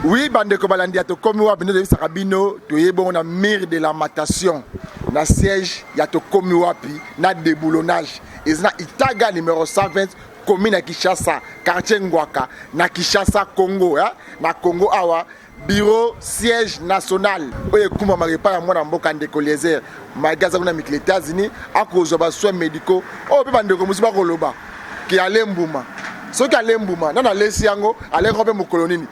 Oui, bandeko balandi ya Tokomi Wapi, nde toyebisaka bino toye bongo na mur de lamentation na siège ya Tokomi Wapi na déboulonnage eza na Itaga numéro 120, commune ya Kinshasa, quartier Ngwaka na Kinshasa, Congo, eh? Na Congo awa, bureau siège national oyo ekumbamaka epai ya mwana mboka ndeko Eliezer. Malgré aza kuna mikili États-Unis, akozwa basoins médicaux oyo mpe bandeko mosusu bakoloba ke ale mbuma. Soki ale mbuma nano alesi yango, aleko mpe mokolo nini,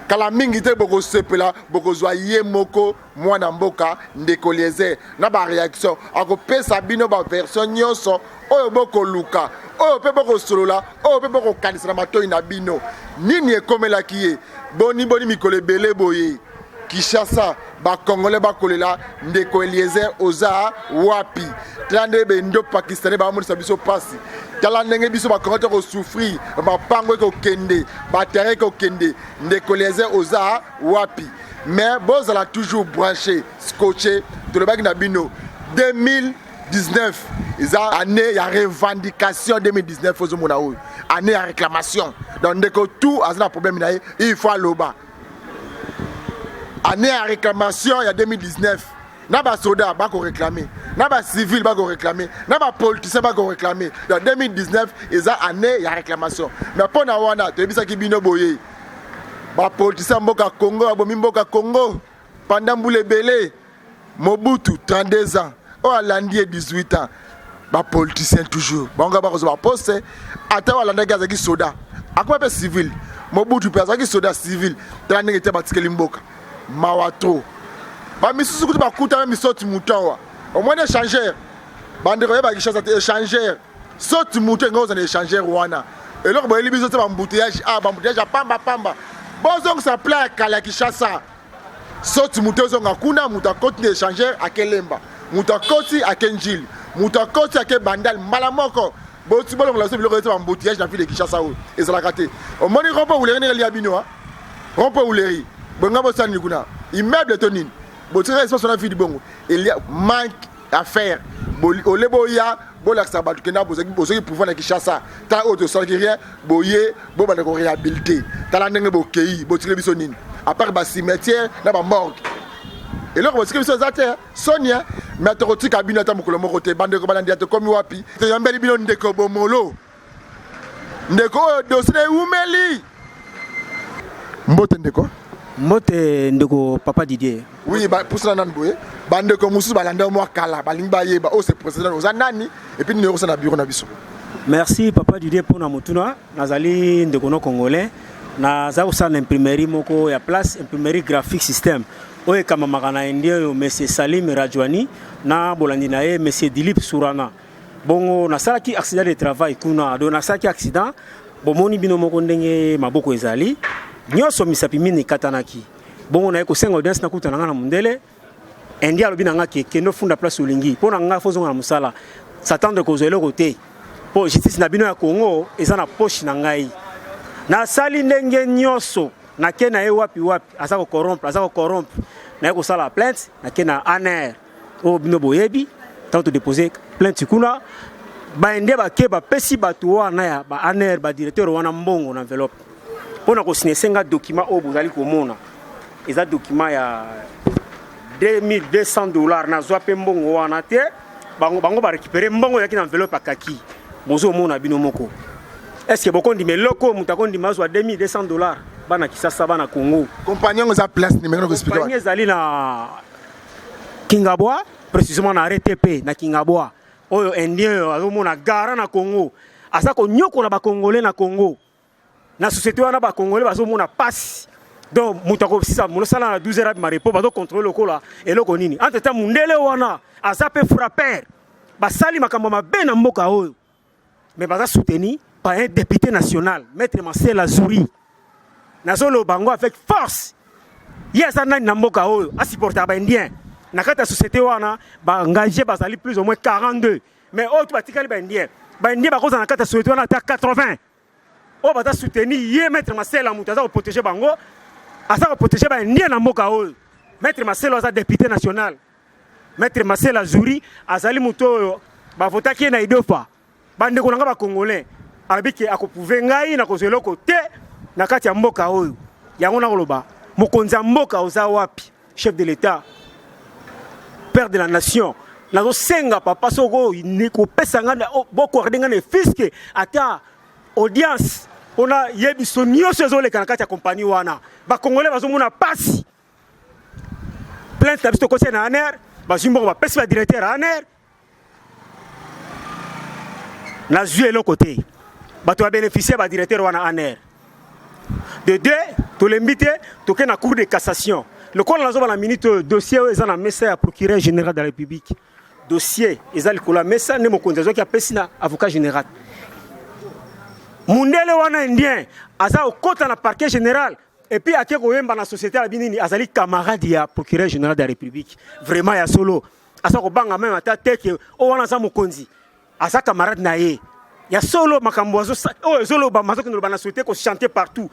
kala mingi te bokosepela, bokozwa ye moko mwana mboka ndeko Eliezer na baréaction, akopesa bino baversion nyonso oyo bokoluka, oyo mpe bokosolola, oyo mpe bokokanisa na matoi na bino. Nini ekomelaki ye? Boni boni mikolo ebele boye Kinshasa, bacongolais bakolela: "Ndeko Eliezer, oza wapi?" Tala ndenge bendo pakistanais bamonisa biso mpasi. Tala ndenge biso bacongolais tokosouffrir, mapango ekokende, baterrain ekokende. Ndeko Eliezer, oza wapi? Mais bozala toujours branché, scotché. Tolobaki na bino 2019 eza année ya revendication. 2019 ozomona oyo année ya réclamation. Donc ndeko tout aza na problème na ye, il faut aloba. Année ya réclamation ya 2019, na basoda bakoréclame, na bacivile bakoréclame, na bapoliticien bakoréclame. Donc 2019 eza année ya réclamation. Mais mpo na wana toyebisaki bino boye: bapoliticien mboka Congo babomi mboka Congo pendant mbula ebele. Mobutu 32 ans, oyo alandi ye 18 ans. Bapoliticien toujours bango bakozwa baposte. Ata oyo alandaki azalaki soda, akoma mpe civile. Mobutu mpe azalaki soda civile. Tala ndenge te batikeli mboka, mawa trop. Bamisusu kutu bakutana misoti mutu awa, omoni échangeur. Bandeko oyebaki Kinshasa te, échangeur soti mutu engai ozala na échangeur wana. Eloko boyeli biso te, baembouteillage, a baembouteillage ya pamba pamba. Bozongisa plan ya kala ya Kinshasa. Soti moto ezonga kuna, moto akoti na échangeur ake Lemba, moto akoti ake Njili, moto akoti ake Bandal mbala moko. Boti bolongola biso biloko ete baembouteillage na ville de Kinshasa oyo ezalaka te. Omoni rond-point Huileries ndenge elia bino, rond-point Huileries bonga bosala nini kuna? Immeuble to nini? Botika espace wana vide bongo, elia manque à faire. Ole boya bolakisa bato kenda bozwaki pouvoir na Kinshasa, tala oyo tosalaki, rien. Boye bobanda koréhabilité, tala ndenge bokei, botikeli biso nini à part bacimetière na bamorgue? Eloko botikeli biso eza te, soni. Mais tokotika bino ata mokolo moko te. Bandeko balandi ya Tokomi Wapi, toyambeli bino ndeko Bomolo, ndeko oyo dossier na ewumeli. Mbote ndeko. Mbote ndeko papa Didier. Oui, pusana nani boye. Bandeko mosusu balanda mwa kala, balingi bayeba oyo c'est président, oza nani et puis nini okosala na bureau na biso? Merci papa Didier mpona motuna. Nazali ndeko no congolais, naza kosala na imprimerie moko ya place, imprimerie Graphic System, oyo ekamamaka na indien oyo monsieur Salim Rajwani na bolandi na ye monsieur Dilip Surana. Bongo nasalaki accident de travail kuna. Donc nasalaki accident, bomoni bino moko ndenge maboko ezali nyonso, misapi mine ekatanaki. Bongo naye kosenga audience, nakutana nga na mondele indien. Alobi na nga ke kende ofunda place olingi, mpo na nga fozonga na mosala, s'attendre kozwa eloko te, mpo justice na bino ya Congo eza na poche na ngai. Nasali ndenge nyonso, nake na ye wapi wapi, aza kocorrompre, aza kocorrompre. Naye kosala plainte, nake na ANR oyo bino boyebi. Ntango todépose plainte kuna, bainde bake bapesi bato wana ya ba ANR, badirecteur wana, mbongo na enveloppe mpo na kosinya. Esenga document oyo bozali komona, eza document ya 2200 dollars. Nazwa mpe mbongo wana te. Bango, bango barécupéré mbongo ezalaki na enveloppe akaki. Bozomona bino moko, est ce que bokondima eloko oyo? Moto akondima azwa 2200 dollars? Bana Kisasa, bana Congo. Compagnie yango eza place numéro? Compagnie ezali na Kingabwa, précisément na RTP na Kingabwa. Oyo indien oyo azomona gara na Congo, aza konyokola bacongolais na Congo. Na société wana, bacongolais bazomona pasi. Donc moto akosisa mosala na 12 heures, abima repos, bazocontrôle lokola eloko nini. Entre temps mundele wana aza mpe frappeur. Basali makambo mabe na mboka oyo, mais baza soutenu par un député national, maître Marcel Azouri. Nazoloba yango avec force. Ye aza nani na mboka oyo asupportaka baindien? Na kati ya société wana, baengage bazali plus ou moins 42, mais oyo to batikali baindien. Baindien bakozala na kati ya société wana ata 80. Oyo baza soutenu ye maître Masela, moto aza koprotéger bango, aza koprotéger baindien na mboka oyo. Maître Masela aza député national. Maître Masela Zuri azali moto oyo bavotaki ye na Idiofa. Bandeko na nga bacongolais, alobi ke akoprouver ngai nakozwa eloko te na kati ya mboka oyo. Yango nakoloba. Mokonzi ya mboka oza wapi? Chef de l'État, père de la nation, nazosenga papa soko kopesa nga boaccorder nga ne fût-ce que ata audience mpona yebiso nyonso ezoleka na kati ya kompani wana. Bakongolais bazomona pasi. Plainte na biso tokosi na ANR, bazwi mbongo, bapesi badirecteur ya ANR. Nazwi eloko te. Bato babénéficie, badirecteur wana ANR. De deux, tolembi te, toke na Cour de cassation. Lokola nazoba na minute oyo, dossier oyo eza na mesa ya procureur général de la République. Dossier eza likolo ya mesa nde mokonzi azwaki, apesi na avocat général. Mundele wana indien aza kokɔta na parquet général et puis ake koyemba na société. Alobi nini? Azali camarade ya procureur général de la République. Vraiment, ya solo, aza kobanga même ata te ke oyo wana aza mokonzi, aza camarade na ye. Ya solo, makambo oyo ezolobama, azokende loba na société, kochanter partout.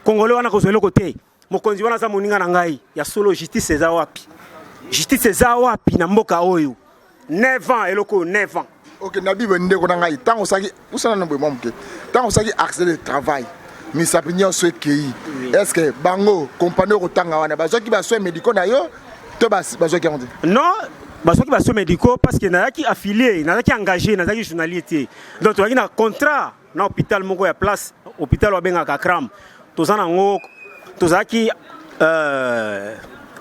Congolais wana kozwa eloko te. Mokonzi wana aza moninga na ngai. Ya solo, justice eza wapi? Justice eza wapi na mboka oyo? 9 ans, eloko oyo 9 ans. Ok, na bible, ndeko na ngai, ntango osalaki, osala na boye mwa moke, ntango osalaki accident de travail, misapi nyonso ekei, est ce que bango kompani oyo kotanga wana bazwaki basoins médicaux na yo to bazwaki yango te? Non, bazwaki basoins médicaux parce que nazalaki affilié, nazalaki engagé, nazalaki journalier te. Donc tozalaki na contrat na hôpital moko ya place, hôpital oyo babengaka CRAM. Toza nango, tozalaki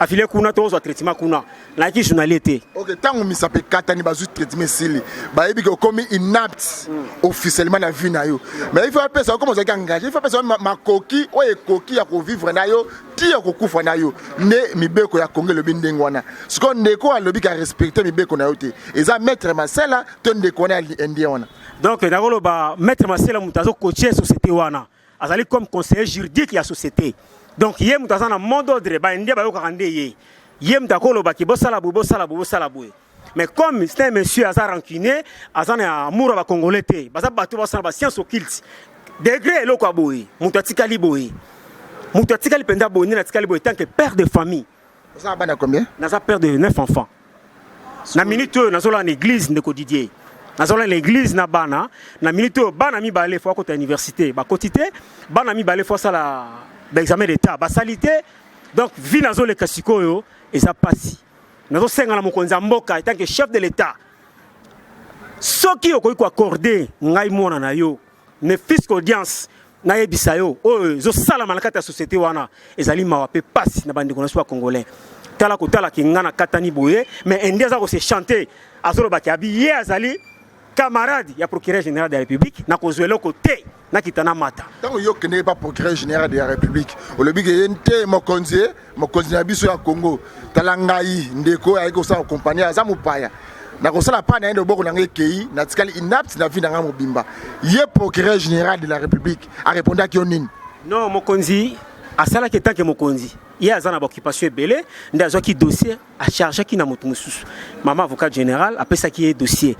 affilié kuna, tozwa traitement kuna. Nazalaki journalier te. Ok, ntango misapi ekatani, bazwi traitement, esili, bayebi ke okomi inapte officiellement na vie na yo, mais il faut apesa yo, comme ozalaki engagé, il faut apesa yo makoki oyo ekoki ya kovivre na yo ti ya kokufa na yo. Nde mibeko ya Kongo elobi ndenge wana. Sikoyo ndeko alobi ka respecte mibeko na yo te, eza maître Masela to ndeko wana ya indien wana? Donc nakoloba maître Masela moto azocoacher société wana, azali comme conseiller juridique ya société. Donc ye moto aza na mot d'ordre, baindien bayokaka nde ye. Ye moto akolobaki: bosala boye, bosala boye, bosala boye. Mais comme c'est un monsieur aza rancunier, aza na amour ya bacongolais te, baza bato basala bascience occulte degré. Eloko ya boye, moto atikali boye, moto atikali mpenza boye, nde natikali boye tant que père de famille. Oza na bana combien? Naza père de neuf enfants. Na minute oyo nazolala na église, ndeko Didier, nazolala na église na bana. Na minute oyo, bana mibale faut akota université, bakoti te. Bana mibale faut asala baexamen d'état, basali te. Donc vie nazoleka sikoyo eza pasi. Nazosenga na mokonzi ya mboka, en tant que chef de l'État, soki okoki koaccorder ngai mwana na yo ne fût-ce audience, nayebisa yo oyo ezosalama na kati ya société wana. Ezali mawa mpe pasi na bandeko na biso ya congolais. Tala kotalaki nga na katani boye, mais indi aza kose chanter, azolobaki abi ye azali camarade ya procureur général de la République. Nakozwa eloko te, nakita na mata. Ntango yo okendeki pa procureur général de la République, olobi ke ye nte mokonzi ye, mokonzi na biso ya Congo, tala ngai ndeko oyo ayaki kosala kompani, aza mopaya, nakosala pa na ye, loboko na ngai ekei, natikali inapte na vie na ngai mobimba. Ye procureur général de la République arépondaki yo nini? Non, mokonzi asalaki etanke mokonzi, ye aza na baoccupation ebele, nde azwaki dossier, achargeaki na moto mosusu. Mama avocat général apesaki ye dossier,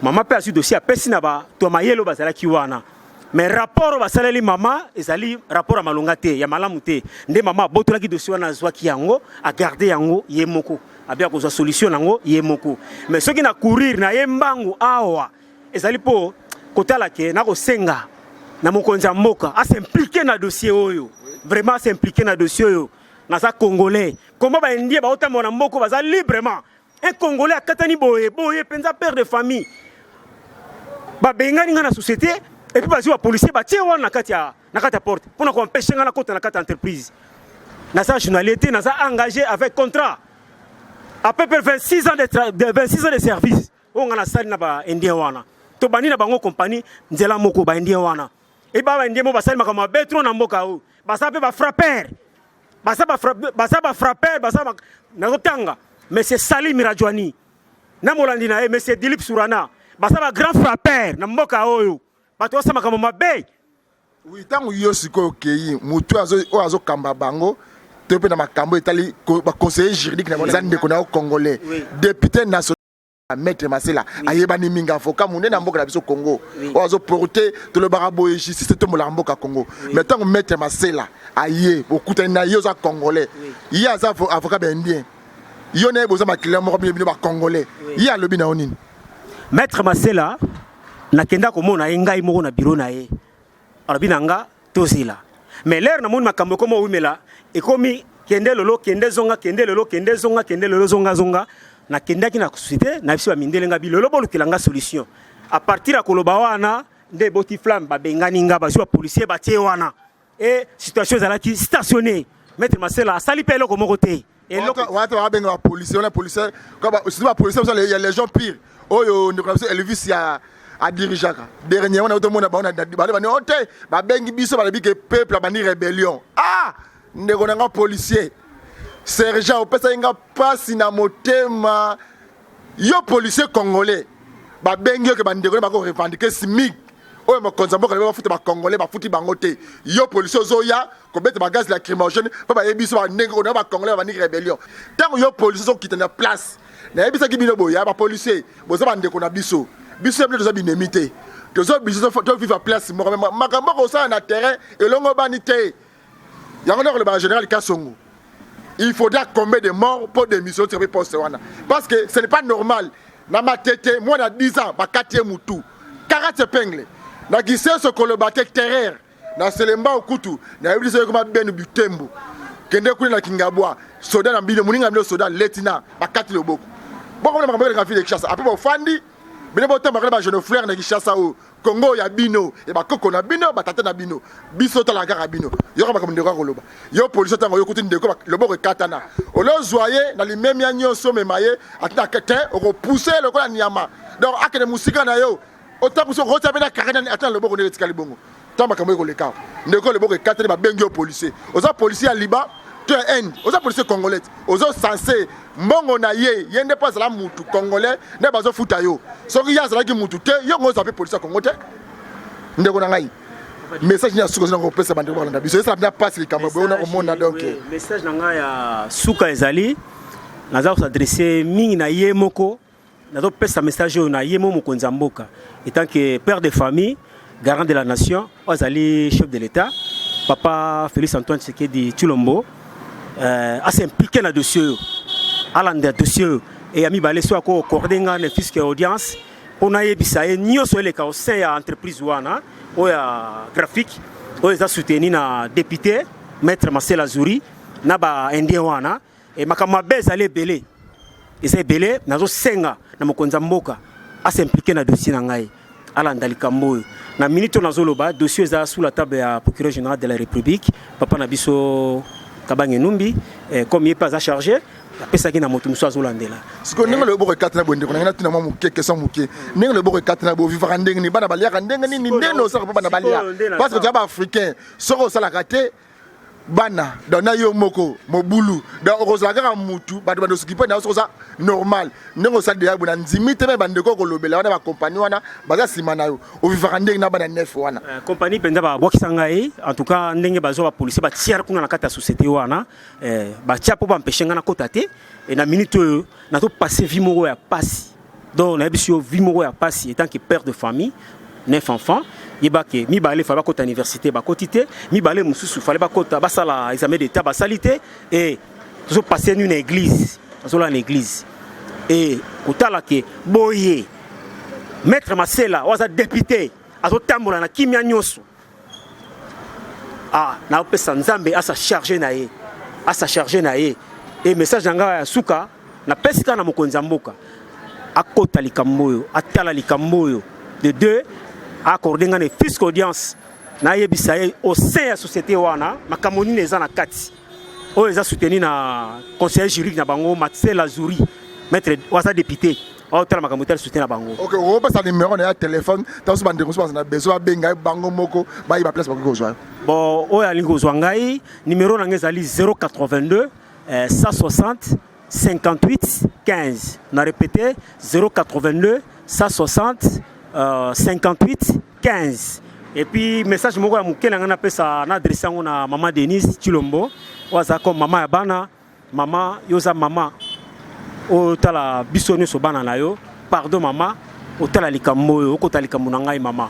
mama mpe azwi dossier, apesi na bato ya mayele oyo bazalaki wana. Mais rapport oyo basaleli mama ezali rapport ya malonga te, ya malamu te. Nde mama abotolaki dossier wana, azwaki yango, agarder yango ye moko, abia kozwa solution nango ye moko. Mais soki na courir na ye mbangu awa, ezali mpo kotala ke nakosenga na mokonzi ya mboka as'impliquer na dossier oyo, vraiment as'impliquer na dossier oyo. Naza congolais. Koma baindien baotambola na mboka, baza librement. Un Congolais akatani boye boye mpenza, père de famille, babengani ngai na société et puis bazwi bapolicier, batie wana na kati ya porte mpona koempêcher ngai nakota na kati ya entreprise. Naza journalier te, naza engagé avec contrat à peu près 26 ans de 26 ans de service oyo ngai nasali na baindien wana. Tobandi na bango compagnie nzela moko. Baindien wana eba, baindien mo basali makambo mabe trop na mboka oyo. Baza mpe bafrappeur, baza bafrappeur, baza. Nazotanga monsieur Salim Rajwani na molandi na ye monsieur Dilip Surana, baza bagrand frappeur na mboka oyo, bato basala makambo mabe. Oui, ntango yo sikoyo okei, motu oyo azokamba bango to mpe na makambo etali baconseiller juridique na bango eza ndeko na yo congolais, député national maître Masela, ayebani mingi, avocat monene na mboka na biso Congo, oyo azoporter, tolobaka boye, justice etombolaka mboka Congo. Mais ntango maître Masela aye, okutani na ye, oza congolais, ye aza avocat baindien, yo na ye boza makila moko, bino bacongolais, ye alobi na yo nini? Maître Masela, nakenda komona ye ngai moko na bureau na ye. Alobi na nga tozela. Mais l'heure namoni makambo ekoma owimela, Ekomi kende lelo, kende zonga, kende lelo, kende zonga, kende lelo, zonga zonga. Nakendaki na société na biso ya mindele, nga bilolo bolukela nga solution. À partir ya koloba wana nde eboti flamme, babengani nga, bazwi bapolicier batie wana e situation ezalaki stationné. Maître Masela asali mpe eloko moko te. Wana te babenga bapolicier wana, policier, surtout bapolicier biso ya Légion pire oyo ndeko na biso Elvis ya adirigeaka dernier wana. Otomona bango bale bani o te, babengi biso, balobi ke peuple abandi rébellion. Ah, ndeko na nga policier sergent, opesaki nga mpasi na motema. Yo policier congolais, babengi yo ke bandeko ne bakorevendiquer SMIC oyo mokonzi ya mboka bafuta bacongolais, bafuti bango te. Yo policier ozoya kobeta bagaz lacrymogène mpo bayebi biso bandenge oyo na bacongolais babandi rébellion. Ntango yo policier ozokita na place, nayebisaki bino boya, bapolicier boza bandeko na biso, biso bino toza binemi te, toza biso tovivre place moko. Makambo kosala na terrain elongo bani te. Yango nde koloba général Kasongo, il faudra combien de morts pour démissionner sur poste wana? Parce que ce n'est pas normal. Na Matete, mwana 10 ans bakati ye mutu, 40 épingle. Na Kisenso, koloba te, terreur. Na Selemba okutu, nayebi biso ekoma benu Butembo, kende kuna na Kingabwa, soda na bino, moninga na bino soda letina, bakati loboko. Bokomona makambo eleka ville de Kinshasa. Après bofandi bino, botambaka na bagenufleur na Kinshasa. Oyo Kongo ya bino, ya bakoko na bino, batata na bino, biso talaka kaka bino. Yoka makambo ndeko akoloba. Yo polisi, ntango yo kuti ndeko loboko ekatana, olozwa ye na limemia nyonso, omema ye atina te, okopousse lokola nyama, donc akende mosika na yo. Otambusi, okotia mpe na kare atina loboko ndenge etikali bongo. Ntango makambo ekoleka, ndeko loboko ekatani, babengi yo policier. Oza policier ya Liban to ya Inde? Oza policier congolais, ozo sense mbongo na ye, ye nde mpo azala mutu congolais nde bazofuta yo. Soki ye azalaki mutu te, yo ngo ozala mpe policier ya Congo te. Ndeko na ngai, message nini ya suka oza kopesa bandeko balanda biso? Esala mpenza mpasi likambo boye ona komona. Donc message na ngai ya suka ezali, naza kos'adresser mingi na ye moko. Nazopesa message oyo na ye mo mokonzi ya mboka, étant que père de famille, garant de la nation, oyo azali chef de l'État, papa Félix Antoine Tshisekedi Tshilombo, as'impliquer na dossier oyo, alanda dossier oyo. E ya mibale, so akoaccorder nga ne fût-ce que audience mpo nayebisa ye nyonso eleka au sein ya entreprise wana oyo ya graphique, oyo eza soutenu na député maître Masela Zuri na baindien wana. E makambo mabe ezali ebele, eza ebele. Nazosenga na mokonzi ya mboka as'impliquer na dossier na ngai, alanda likambo oyo. Na minute oyo nazoloba, dossier eza sous la table ya procureur général de la République, papa na biso Kabange Numbi. Comme ye mpe aza chargé, apesaki na moto mosusu azolandela. Sikoyo ndenge loboko ekati na boye, ndeko na ngai, natina mwa moke, question moke: ndenge loboko ekati na boye, ovivaka ndenge nini? Bana baliaka ndenge nini? Ndenge osalaka mpo bana balia? Parce que toza baafricain, soki osalaka te, bana donc na yo moko mobulu. Donc okozala kaka mutu bato bandosuki mpe na yo. Soki oza normal ndenge osali deya boye, na ndimi te me bandeko kolobela wana, bakompani wana baza nsima na yo. Ovivaka ndenge na bana neuf wana? Compagnie mpenza babwakisa ngai. En tout cas, ndenge bazwa bapolicier, batiare kuna na kati ya société wana, batia mpo baempêcher ngai nakota te. E na minute oyo nazopasser vie moko ya pasi. Donc nayebisi yo, vie moko ya pasi étant que père de famille, neuf enfants. Yeba ke mibale fallait bakota université, bakoti te. Mibale mosusu fallait bakota, basala examen d'État, basali te. E tozopasser nuit na église, azolala na église. E kotala ke boye maître Masela oyo aza député azotambola na kimia nyonso. Ah, naopesa Nzambe asa charge na ye, asa charge na ye. E message na ngai ya suka napesi kaka na mokonzi ya mboka, akota likambo oyo, atala likambo oyo. De deux, accorde ngai ne fût-ce audience, nayebisa ye au sein ya société wana makambo nini eza na kati, oyo eza soutenu na conseiller juridique na bango, Marcel Azouri, maître oyo aza député, aotala makambo etali soutien na bango. Ok, okopesa numéro na ya telefone ntango so bandeko mosusu baza na besoin, babenga bango moko, bayeba place bakoki kozwa? Bon, oyo alingi kozwa ngai, numéro na ngai ezali 082 160 58 15. Na répété, 082 160 58 15. Et puis message moko ya moke na ngai napesa, na adresse yango na mama Denise Tshilombo oyo aza comme mama ya bana. Mama, yo oza mama oyo otala biso nyonso bana na yo. Pardon mama, otala likambo oyo, okota likambo na ngai mama.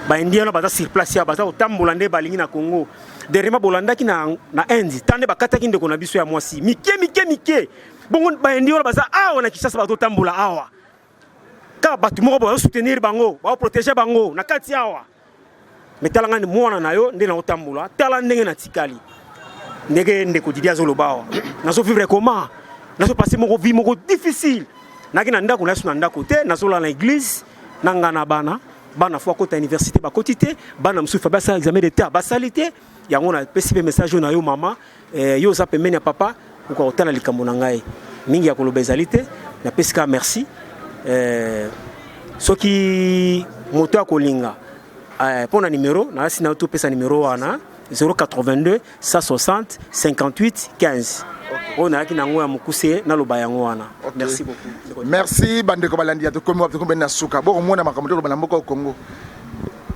Baindien wana baza sur place ya baza kotambola nde balingi na Congo. Dernièrement bolandaki na Inde ta nde bakataki ndeko na biso ya mwasi mike mike mike bongo. Baindien wana baza awa na Kinshasa, bazotambola awa kaka. Bato moko bazosoutenir bango, bazoprotéger bango na kati awa. Me tala ngai mwana na yo nde naotambola, tala ndenge natikali. Ndenge ndeko Didi azoloba awa, nazovivre comment? Nazopase moko vie moko difficile. Naki na ndako, nayesu na ndako te, nazolala na église na nga na bana. Bana fo akota université, bakoti te. Bana mosusu fa basala examen d'état, basali te. Yango napesi mpe message oyo na yo mama, yo oza pembeni ya papa, okoka kotala likambo na ngai. Mingi ya koloba ezali te, napesi kaka merci. Soki moto akolinga mpo na numéro, nalasi na yo, topesa numéro wana 082 160 58 15. Oyo nayaki nango ya mokuse, naloba yango wana. Merci beaucoup. Merci bandeko balandi ya Tokomi Wapi. Tokomi na suka. Bokomona makambo toloba na mboka Congo.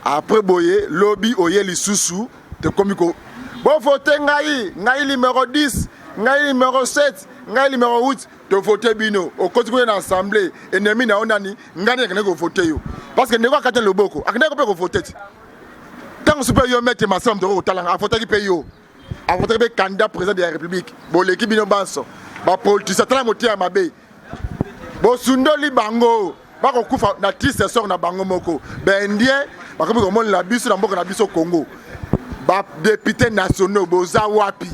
Après boye, lobi oye lisusu, tokomi ko bovote ngai, ngai numéro 10, ngai numéro 7, ngai numéro 8. Tovote bino, okoti kuna na assemblée, ennemi na yo nani? Ngai nde nakendaki kovote yo, parce que ndeko akati na loboko, akendaki mpe kovote ti ntango so mpe yo maître Masala, moto okotalanga, avotaki mpe yo, avotaki mpe candidat président de la République. Boleki bino banso bapoliticien. Tala moteya mabe, bosundoli bango, bakokufa na triste sort na bango moko. Baindien bakomi komonela biso na mboka na biso Congo. Badéputé nationaux boza wapi?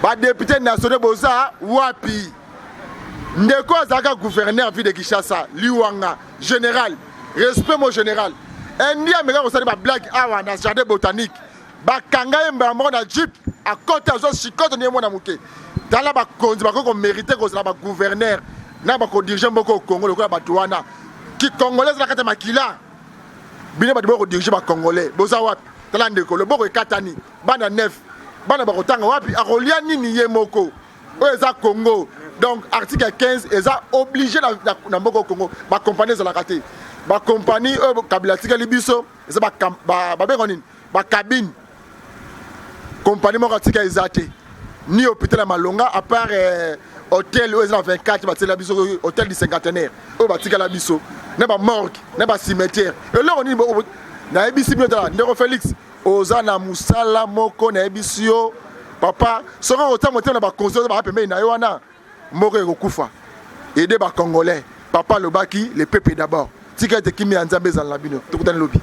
Badéputé nationaux boza wapi? Ndeko azalaka gouverneur ville de Kinshasa, Liwanga, général, respect mo général. Indien ameka kosala bablague awa na jardin botanique, bakanga ye mbala moko na jeep, akota, azwa shikoto ndenge mwana moke. Tala bakonzi bakoki komérite kozala bagouverneur na bakodirige mboka au Congo lokola bato wana. Kicongolais eza na kati ya makila. Bino bato bokodirige bacongolais, boza wapi? Tala ndeko, loboko ekatani, bana 9, bana bakotanga wapi? Akolia nini ye moko? Oyo eza Congo. Donc article 15 eza obligé na mboka Congo. Bacompagnie ezalaka te. Bacompagnie oyo Kabila atikali biso eza babenga nini? Bacabine. Compagnie moko atika eza te, ni hôpital ya malonga, à part hôtel oyo eza na 24 batikela biso, hôtel du cinquantenaire oyo batikala biso, na bamorgue, na bacimetière. Eloko nini nayebisi bino? Tala ndeko Félix, oza na mosala moko, nayebisi yo papa, soki okotia motema na bakonzi oyo baa pembeni na yo wana, moko ekokufa. Aide bacongolais. Papa alobaki: "Le peuple d'abord." Tika ete kimia ya Nzambe ezala na bino. Tokutani lobi.